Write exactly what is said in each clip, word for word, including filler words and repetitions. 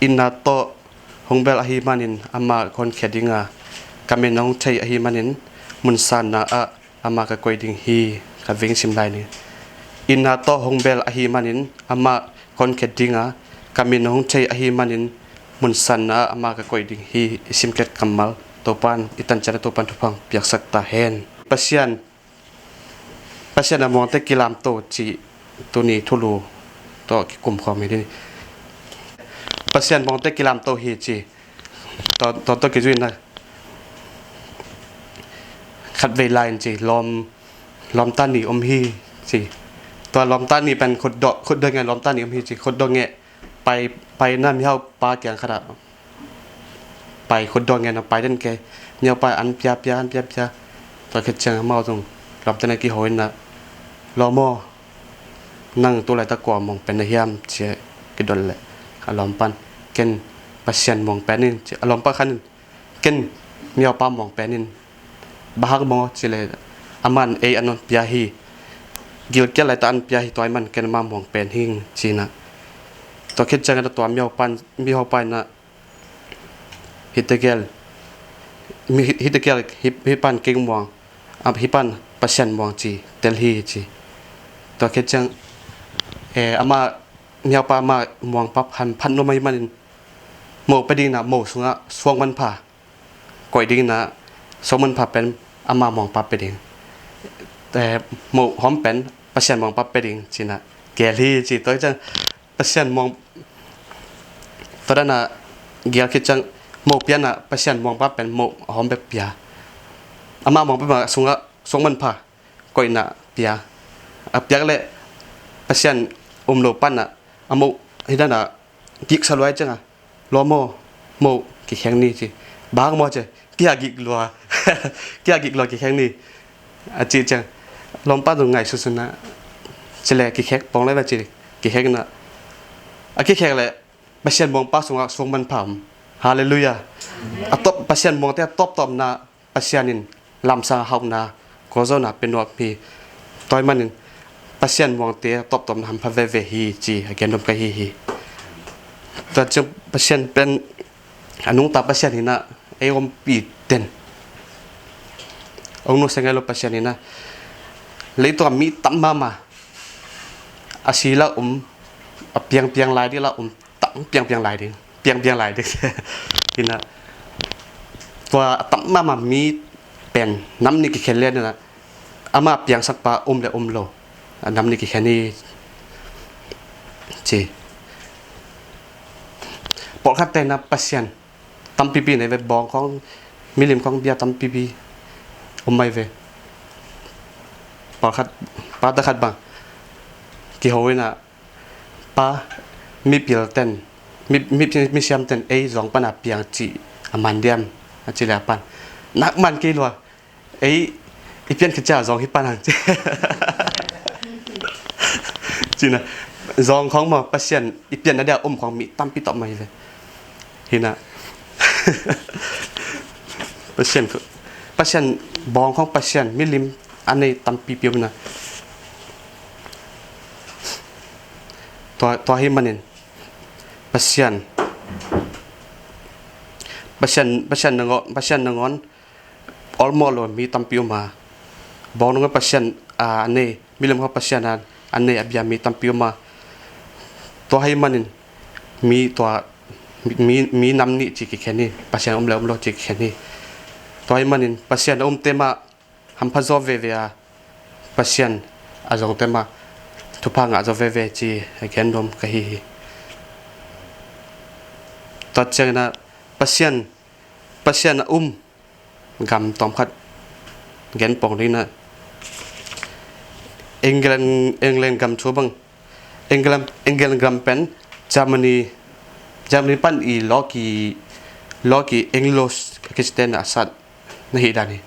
Itna tawh hong bel ahih manin amah ka honkhia ding a, ka min hong thei ahih manin mun sanna ah amah ka koih ding hi. Ka vingsim lai ni. Itna tawh hong bel ahih manin amah ka honkhia ding a, ka min hong thei ahih manin mun sanna ah amah ka koih ding hi. I simkhiat kammal Topa'n, i tancian a Topa'n thupha piaksak ta hen. Pasian Pasian a muangte kilamto cih tuni thulu tawh kikum khawm hi ding. Pasian muangte kilamto hi ci. Tawh, tawh, tawh kizui na khatvei lai in ci, lawm, lawmta ni om hi ci. Tua lawmta ni pen khutdawh, khutdawh ngen lawmta ni om hi ci, khutdawh ngen pai, pai na mihau pa kiang khat ah pai khutdawh ngen a pai den kei. Mihau pa an pia pia, an pia pia. Tua khit ciang amau zong lawmte na kiho in na, lawm aw, nang tu laitak kua muang pen na hiam ci a kidot leh a lawm pan ken Pasian muang pen in ci. A lawm pa khan in ken mihau pa muang pen in. Bang hang maw ci leh aman ei an hong pia hi. Gilkial laitak an pia hi, tua ahih man ken ama muang pen hing ci na. Tua khit ciang a tua mihau pan, mihau pa in na hih tegel, mi, hih, hih tegel, hih, hih pan kei muang, a, hih pan Pasian muang ci tel hi ci. Tua khit ciang, eh, ama, mihau pa ama muang pap han phan nuam ahih manin moh pia ding na, moh sungah suang manpha koih ding na, suang manpha pen ama muang pap pia ding. Eh, moh hawm pen Pasian muang pap pia ding ci na gel hi ci. Tua ciang Pasian muang, tua dan a gel khit ciang moh pia na, Pasian muang pap pen moh a hawm bek pia. Ama muang pap a sungah suang manpha koih na pia. A piak leh Pasian um lo pan na, a moh hih dan a giksa luai ciang a, lawm aw, moh kikhek ni ci. Bang hang maw ci, kia gik lua, kia gik lua kikhek ni a cih ciang, lawm pa zong ngai susun na, ci leh kikhek pong lai va ci, kikhek na. A kikhek leh Pasian muang pa sungah suang manpha om. Halleluiah. A tawp, Pasian muangte a tawptawpna Pasian in lamsang a hauhna, kawlzawhna pia nuam hi. Tua ahih manin Pasian muangte tawptawpna hampha veve hi ci a gen nuam ka hi hi. Tua ciang Pasian pen a nungta Pasian hi na, ei ompih den, hong nusia ngai lo Pasian hi na. Leitung a mi tam mahmah, a si lah om, a piangpiang lai ding lah om, tam piangpiang lai ding, piangpiang lai ding. Hi na, tua a tam mahmah mi pen nam nih kikhen lian hi na, ama piangsak pa om leh om lo, a nam nih kikhen hi ci. Pawlkhatte na Pasian tampipi nei ve, bawng khawng, milim khawng bia tampipi om mai ve. Pawlkhat, pata khat bang kiho in a, pa, mipil ten, mi, mi, misiam ten ei zawng pan a piang cih a man diam a ci leh a pan, nak man kei lua, ei i pian khit ciang zawng hi pan hang ci. Ci na, zawng khawng maw, Pasian i pianna dia om khawng mi tampi tawh mai ve. Hi na, Pasian, Pasian bawng khawng, Pasian milim a nei tampipi om na. Tua, tua ahih manin Pasian, Pasian, Pasian nangawn, Pasian nangawn awlmawh lo mi tampi om a, bawng nangawn Pasian a nei, milim khawng Pasian a, a nei a bia mi tampi om a. Tua ahih manin mi tua, mi, mi nam nih ci kikhen hi, Pasian om leh om lo ci kikhen hi. Tua ahih manin Pasian a umte mah hampha zaw veve a, Pasian a zawngte mah thupha ngah zaw veve ci a gen nuam ka hi hi. Tua ciangin a, Pasian, Pasian a um gam tawmkhat gen pong ding na, England, England gam thu bang, England, England gam pen Germany, Germany pan i lawki, lawki Anglo Christian a sat na hi dan hi.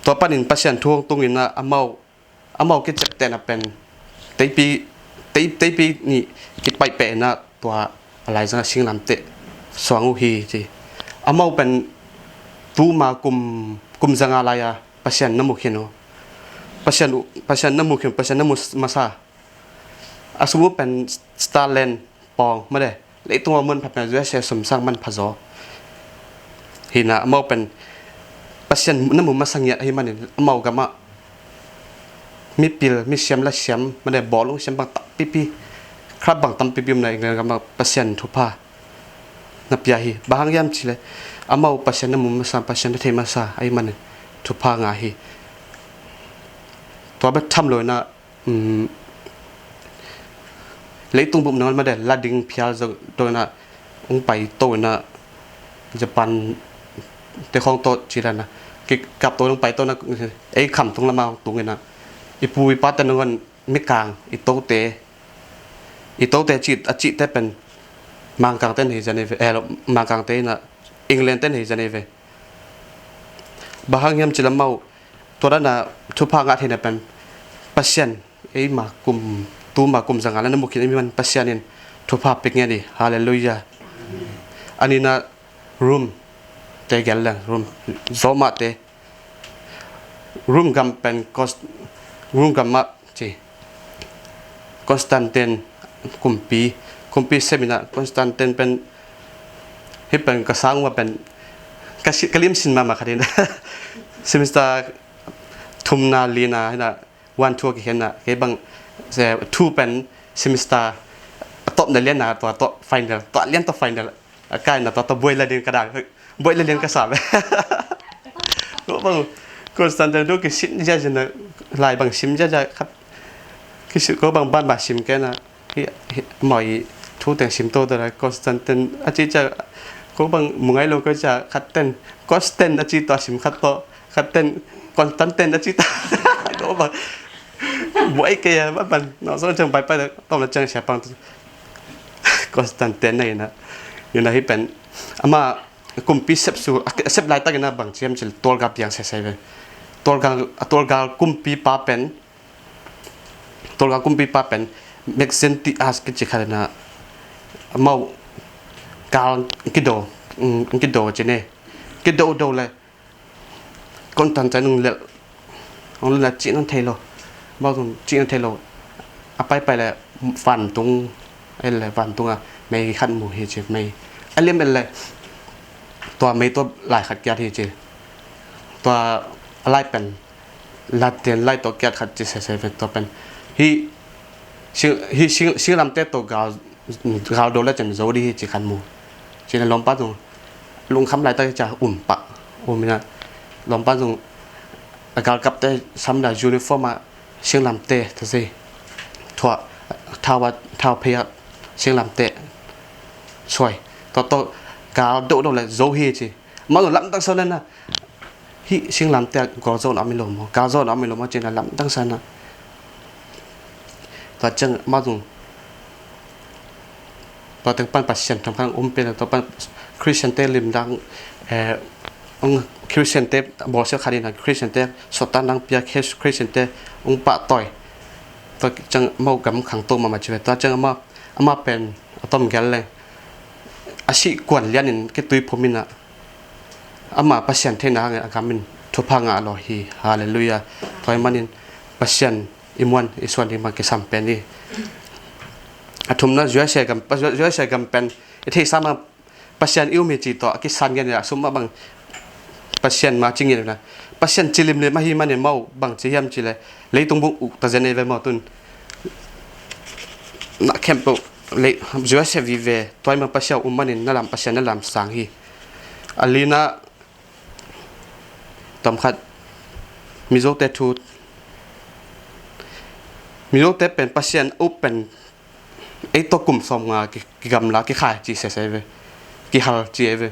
Tua panin Pasian thu hong tung in a, amau, amau kiciaptehna pen teipi, tei, teipi nih kipaih peh in a, tua a laizang a singlamteh suang uh hi ci. Amau pen tuma kum, kum zanga lai a Pasian na mu khin uh. Pasian uh, Pasian na mu khin uh, Pasian na mu masa. A sum uh pen Starland pawng mah de, leitung a mun pha pen U S A sum sang man pha zaw. Hi na, amau pen Pasian na mu masa ngiat ahi manin amau gamah mipil, misiam la siam, mane bawlung siam bang tampipi, khrap bang tampipi om na England gamah Pasian thupha na pia hi. Bang hang hiam cih leh amau Pasian na mu masa, Pasian na thei masa ahi manin thupha ngah hi. Tua bek tham lo in ah, um, leitung bup nangawn mah de la ding phial zo to in ah, hong pai to in ah, Japan te khawng tawh ci dan ah, kikap to hong pai to in ah, ei khamtung lamah hong tung in ah, i pu i pate nangawn Mikang, i tote, i tote a cihte pen Mangkangte in hi zia nei ve, eh, Mangkangte in ah Englandte in hi zia nei ve. Bang hang hiam cih leh amau tua dan a thupha ngah theihna pen Pasian, eima kum, tuma kum zanga la na mu khin i mi man Pasian in thupha pia ngiat hi. Halleluiah. A nihna Rome te gel leng, Rome, Roma te, Rome gam pen Cons-, Rome gam mah ci, Constantine kumpi, kumpi sep in ah Constantine pen, hih pen ka sang uh a pen ka si-, ka lim sin mahmah khat in semester thumna lina hi na, one two a kikhen na, kei bang se, two pen semester a tawpna lian na, tua tawh final, tua lian tawh final a kai na, tua tawh buai la ding ka dang, buai la ding ka sa ve. Ko bang Constantine tu kisin ziazia na, lai bang sim ziazia khat, kisin ko bang ban ba sim kei na, hi, hi, amau i thu teng sim to to la, Constantine a ci cia, ko bang mu ngai lo ko cia, khat ten Constantine a ci to a sim khat to, khat ten Constantine a ci to. Ko bang buai kei a, ban ban, no, so ciang pai pai la, tawm la ciang sia pang to. Constantine na hi na, hi na hi pen, ama kumpi sep su, a sep laitak in ah bang ci hiam cih leh tualgal piang sese ve. Tualgal, a tualgal kumpipa pen, tualgal kumpipa pen Maxentius kici khat in ah, amau gal kido, um, kido ci ne. Kido do le Constantine hong lel, hong lel na cih nong thei lo. Amau zong cih nong thei lo. A paipai le vantung, ei le vantung a mei khat mu hi ci, mei. A liam ei le tua mei tua lai khat kiat hi ci. Tua a lai pen Latin lai tawh kiat khat ci sese ve, tua pen. Hih sing, hih sing, singlamteh tawh gal, gal do le cin zo ding hi ci khat mu. Ci na lawmpa zong lungkham laitak hi cia um pak. Um in ah lawmpa zong a galkapte sam da uniform ah singlamteh ta zei. Thuah, thau a, thau phei ah singlamteh suai. Tua tawh gal do do le zo hi ci. Amau zong lamdang sa le na, hih singlamteh ah galzawhna om hi lo maw, galzawhna om hi lo maw ci na lamdang sa na. Tua ciang amau zong tua teng pan Pasian themkhat hong um pen, tua pan Christian te limdang, eh, hong, Christian te bawlsiat khat in ah Christian te sawttan dang pia, Chris-, Christian te hong pahtawi. Tua ciang amau gam khangto mahmah ci ve. Tua ciang ama, ama pen a tom gel leng a sih kuan lian in kitui phum in ah, ama Pasian theihna hangin a gam in thupha ngah lo hi. Halleluiah. Tua ahih manin Pasian i muan i suan ding bang kisam pen hi. A thumna U S A gam, U S A gam pen i theihsa mah Pasian i um hi ci tawh a kisan gen a sum mah bang Pasian ma ci ngen na. Pasian ci limlim ahih manin amau bang ci hiam cih leh leitung bup uk ta zen ei ve maw tun. Na khempeuh lei, U S A vive, tua ahih man Pasian um manin na lam, Pasian na lam sang hi. A lina, tom khat, Mizote thu. Mizote pen Pasian up pen ei tawh kum sawmnga ki, kigamla, kikhai ci sese ve. Kihal ci ei ve.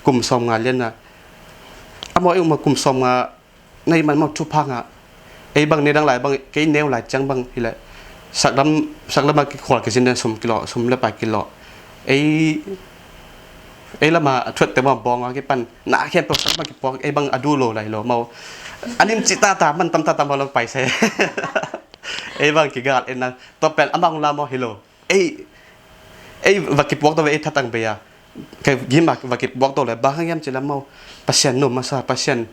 Kum sawmnga lian na. Amau ei um a kum sawmnga na hih man amau thupha ngah. Ei bang ne dang lai bang, kei neu lai ciang bang hi leh saklam, saklam a kikhual kizin den sum kilawh, sum le pai kilawh. Ei, ei lam a a thuatte maw bawng a kipan na khempeuh saklam a kipuak, ei bang a duh lo lai lo maw. A nim cih tata man tam tata maw lam pai se. Ei bang kigal en na, tua pen amau la maw hi lo. Ei, ei va kipuak to ve, ei thatang bei a. Ka gim a va kipuak to le, bang hang hiam cih leh amau Pasian na mu masa, Pasian,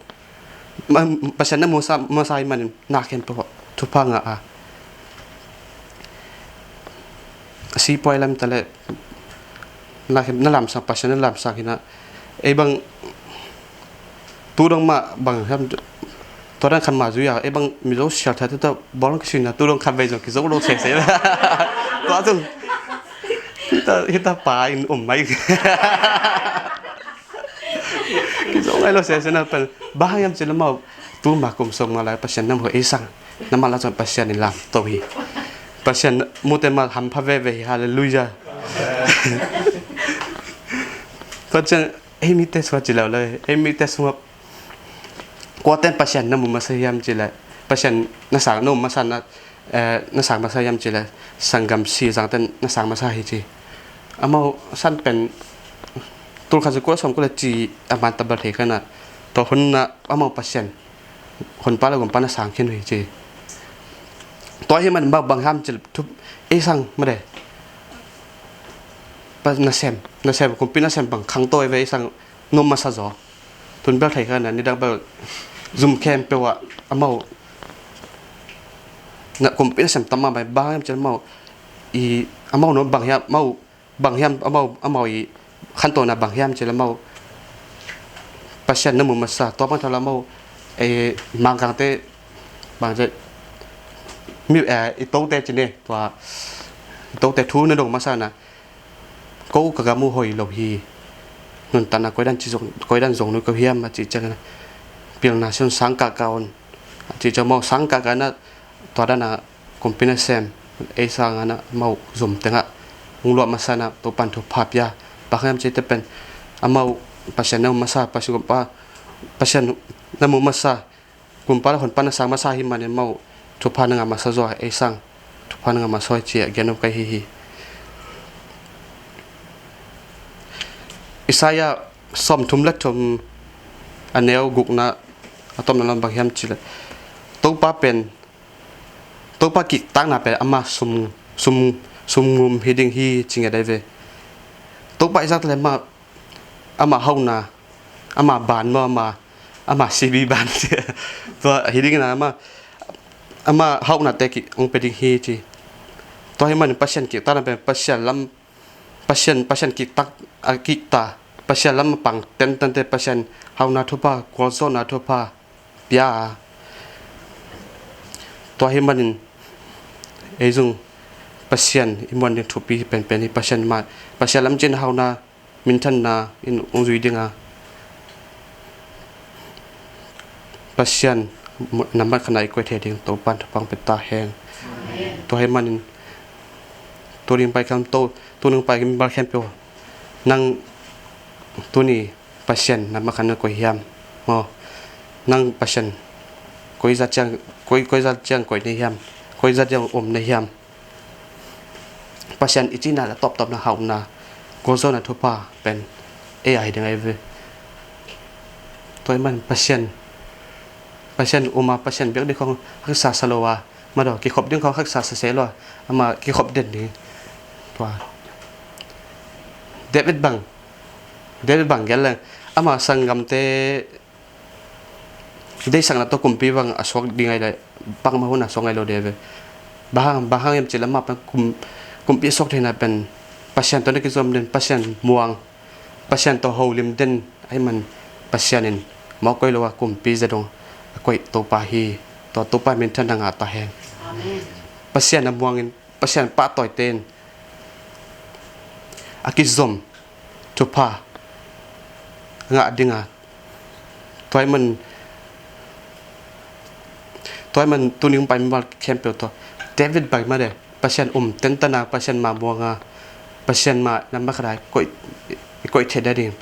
ma-, Pasian na mu sa, masa ahih manin na khempeuh thupha ngah a. A sipuai lam ta le, na, na lamsang, Pasian na lamsang hi na. Ei bang tu dong mah bang hiam, tua dan khat mah zui a, ei bang Mizo sial thate tawh bawl kisuina tu dong khat vei zong kizo lo sese. Tua zong hita, hita pa in om mai. Kizo ngai lo sese na pen. Bang hang hiam cih leh amau tu ma kum sawm nga lai Pasian na mu ei sang. Na mah la zong Pasian in lamto hi. Pasian mute mah hampha veve hi, halleluiah. Tua ciang ei mite sungah ci leu le, ei mite sungah kuaten Pasian na mu masa hiam cih leh, Pasian na sang, na mu masa na, eh, na sang masa hiam cih leh, sanggam si zangten na sang masa hi ci. Amau san pen tul khat za kua sawm kua le ci a man tabal thei kha na, tua hun na amau Pasian Honpa le Gumpa na sang khin uh hi ci. Tua hi man bang, bang hiam cih leh thu ei sang mah de. Pa nasem, nasem, kumpi nasem bang khangto ei ve ei sang nuam masa zaw. Tun bel thei kha na, nidang bel zum khempeuh ah amau na kumpi nasem tam mahmah, bang hiam cih leh amau i, amau nuam bang hiam, amau bang hiam, amau, amau i khantohna bang hiam cih leh amau Pasian na mu masa, tua bang thaw la amau, eh, Mangkangte bang cih mi, eh, i tote ci ne, tua i tote thu na dong masa na, ko ka gam uh hoih lo hi. Nuntakna koidan ci zong, koidan zong nuih ko hiam a cih ciang na, pilna sun sang kahkah un a cih ciang amau sang kahkah na, tua dan a kumpi nasem ei sang a na amau zum tengah hong luah masa na Topan thupha pia. Bang hiam cih leh pen amau Pasian na mu masa, Pasian Gumpa, Pasian na mu masa, Gumpa le Honpa na sang masa hi manin amau thupha na ngah masa zaw ei sang. Thupha na ngah masa zaw hi ci a gen uh ka hi hi. Isaiah sawmthum le thum a neu gukna a tawpna lam bang hiam cih leh, Topa pen, Topa kiktakna pen ama sum, sum, sum ngum hi ding hi ci ngiat ei ve. Topa i zak leh ama, ama hauhna, ama ban maw, ama, ama C B ban tua hi ding na, ama, ama hauhnate ki hong pia ding hi ci. Tua hi manin Pasian kiktakna pen Pasian lam, Pasian, Pasian kiktak, a kikta, Pasian lam a pang tentente Pasian hauhna thupha, gualzawhna thupha pia a. Tua hi manin ei zong Pasian i muan ding thupi penpen hi. Pasian mah, Pasian lam cin hauhna, minthanna in hong zui ding a, Pasian nambat khatna i koih thei ding Topan thupha pia ta hen. Amen. Tua hi manin tuni pai kham to, tuni pai mimal khempeuh, nang tuni Pasian nambat khatna koih hiam? Maw, nang Pasian koi zah ciang, koi, koi zah ciang koih na hiam? Koi zah ciang om na hiam? Pasian i cihna le tawptawpna hauhna, gualzawhna thupha pen ei a hi ding ahi ve. Tua hi man Pasian, Pasian um a, Pasian biak ding khawng haksa sa lo a, madaw kikhop ding khawng haksa sa se lo a, ama kikhop den ding. Tua David bang, David bang gel leng, ama sanggamte deihsakna tawh kumpi bang a suak ding ahi leh, bangmah hun a suak ngai lo ding ahi ve. Bang hang, bang hang hiam cih leh amah pen kum, kumpi a suak theihna pen Pasian tawh na kizom den, Pasian muang, Pasian tawh holim den ahi man, Pasian in mawk koih lo a kumpi zia dong a koih Topa hi. Tua Topa minthanna ngah ta hen. Amen. Pasian a muangin, Pasian pahtawite in a kizom thupha ngah ding a, tua hi man, tua hi man tuni hong pai mimal khempeuh tawh David bang mah de, Pasian um tentan a, Pasian mah muang a, Pasian mah nambat khat a i koih, i koih theih ding.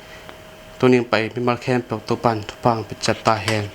Tuni hong pai mimal khempeuh Topan thupha hong pia ciat ta hen.